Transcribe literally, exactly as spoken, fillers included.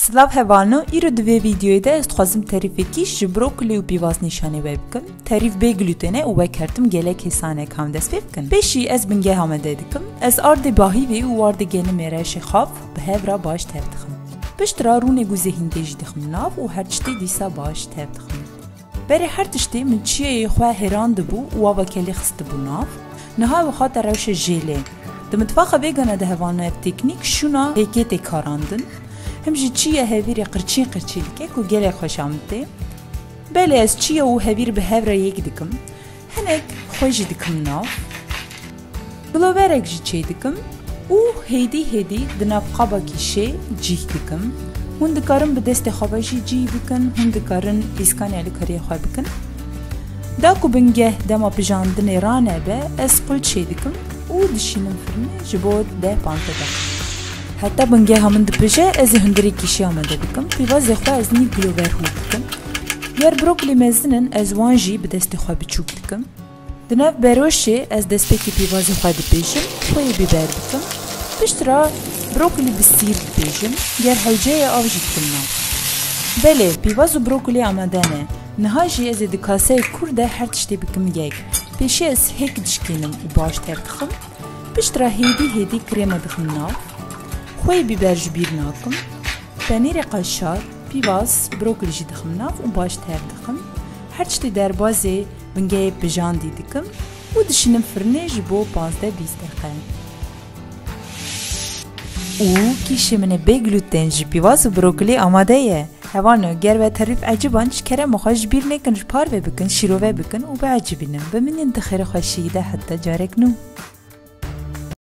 Silav hevalno, îro di vê vîdeoyê de ez dixwazim terîfekî ji brokolî û pîvaz nîşanê we bikim. Terîf bê glûten e û wek her tim gelek hêsan e, ka em dest pê bikin. Pêşî ez bingeh amade dikim. Ez ardê bahîvê û ardê genimê reşê xav bi hev re baş tev dixim. Pişt re rûnê gûzê hîndê jî dixim nav û her tiştê dîsa baş tev dixim. Berê her tiştê min çiyayê xwe hêrandibû û ava kelê xistibû nav. Niha ew hate rewşa jêlê. Di mitbaxa vegana de hevalno ev teknîk şûna hêkê tê karandin. Him jî çiya hevîrê qirçîn qirçîn dike ku gelek xweşa min tê. Belê ez çiya û hevîr bi hev re yek dikim. Hinek xwe jî dikim nav. Giloverek jî çê dikim û hêdî hêdî di nav qabakî şê cîh dikim. Hûn dikarin bi destê xwe ve jî cîh bikin, hûn dikarin îskanê alîkariyê xwe bikin. Da ku bingeh dema pijandinê ranebe, ez qul çê dikim û dişînim firnê ji bo deh panzdeh deqîqe. Heta bingeha min dipije, ez ê hundirê kîşê amade bikim. Pîvazê xwe ez nîv gilover hûr dikim. Ger brokolî mezin in, ez wan jî bi destê xwe biçûk dikim. Di nav beroşê ez destpêkê pîvazê xwe dipêjim, xweyê bîber dikim. Pişt re brokolî bi sîr dipêjim, ger hewce ye av jî dikim nav. Belê, pîvaz û brokolî amade ne. Niha jî ez ê di kaseyê kûr de her tiştê bikim yek. Pêşî ez hêk dişkînim û baş tev dixim. Pişt re hêdî hêdî krêma dixim nav. Xweyê bîber ji bîr nakim. Penîrê qaşar, pîvaz, brokolî jî dixim nav û baş tev dixim. Her tiştê derbazê bingehê pijandî dikim û dişînim firnê ji bo panzdeh bîst deqe. Û kîşê min ê bê glûten ji pîvaz û brokolî amade ye. Hevalno, ger we terîf ecib an, ji kerema xwe ji bîr nekin ji parve bikin, şîrove bikin û biecibînin. Bimînin di xêr û xweşiyê de heta carek nû.